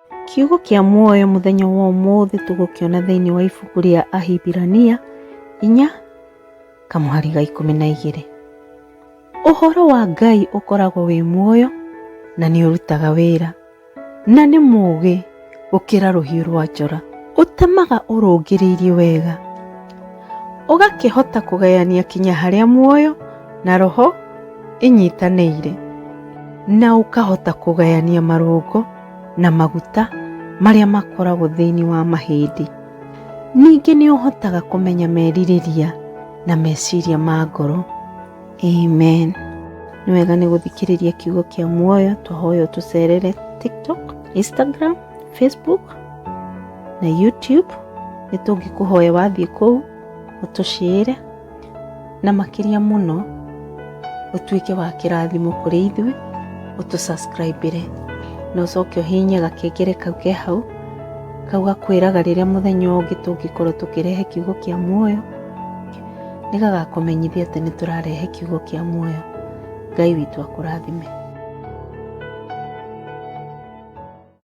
Kiugo kĩa muoyo mũthenya wa ũmũthĩ tũgũkĩona thĩinĩ wa ibuku rĩa Ahibirania 4 kamũhari ga 12. Ũhoro wa Ngai ũkoragwo wĩ muoyo na nĩ ũrutaga wĩra, na nĩ mũũgĩ gũkĩra rũhiũ rwa njora. Ũtemaga ũrũngĩrĩirie wega, ũgakĩhota kũgayania kinya harĩa muoyo na roho inyitanĩire, na ũkahota kũgayania marũngo na maguta marĩa makoragwo thĩinĩ wa mahĩndĩ. Ningĩ nĩ ũhotaga kũmenya merirĩria na meciria ma ngoro. Amen. Nĩ wega nĩ gũthikĩrĩria kiugo kĩa muoyo. Twahoya ũtũcerere TikTok, Instagram, Facebook na YouTube. Nĩ tũngĩkũhoya wathiĩ kũu ũtũcĩre, na makĩria mũno ũtuĩke wa kĩrathimo kũrĩ ithuĩ, ũtũ-subscribe-ĩre na ũcoke ũhihinye gakengere kau ke hau, kau gakwĩraga rĩrĩa mũthenya ũngĩ tũngĩkorwo tũkĩrehe kiugo kĩa muoyo, nĩ gagakũmenyithia atĩ nĩ tũrarehe kiugo kĩa muoyo. Ngai witũ akũrathime.